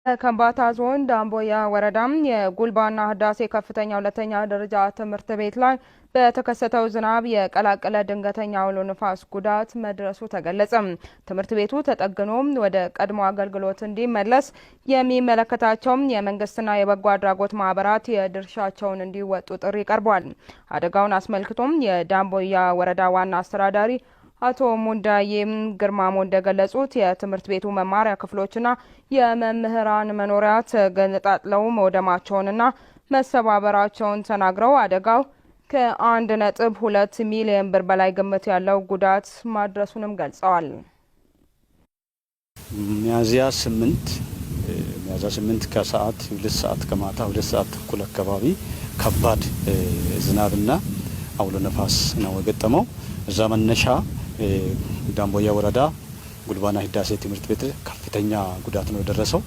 በከምባታ ዞን ዳምቦያ ወረዳም የጉልባና ህዳሴ ከፍተኛ ሁለተኛ ደረጃ ትምህርት ቤት ላይ በተከሰተው ዝናብ የቀላቀለ ድንገተኛ አውሎ ንፋስ ጉዳት መድረሱ ተገለጸ። ትምህርት ቤቱ ተጠግኖ ወደ ቀድሞ አገልግሎት እንዲመለስ የሚመለከታቸውም የመንግስትና የበጎ አድራጎት ማህበራት የድርሻቸውን እንዲወጡ ጥሪ ቀርቧል። አደጋውን አስመልክቶም የዳምቦያ ወረዳ ዋና አስተዳዳሪ አቶ ሙንዳዬ ግርማሞ እንደገለጹት፣ የትምህርት ቤቱ መማሪያ ክፍሎችና የመምህራን መኖሪያ ተገነጣጥለው መውደማቸውንና መሰባበራቸውን ተናግረው፣ አደጋው ከ1.2 ሚሊዮን ብር በላይ ግምት ያለው ጉዳት ማድረሱንም ገልጸዋል። ሚያዝያ 8 ከሰዓት 2 ሰዓት፣ ከማታ 2 ሰዓት ተኩል አካባቢ ከባድ ዝናብና አውሎ ነፋስ ነው የገጠመው። እዛ መነሻ ዳምቦያ ወረዳ ጉልባና ህዳሴ ትምህርት ቤት ከፍተኛ ጉዳት ነው የደረሰው።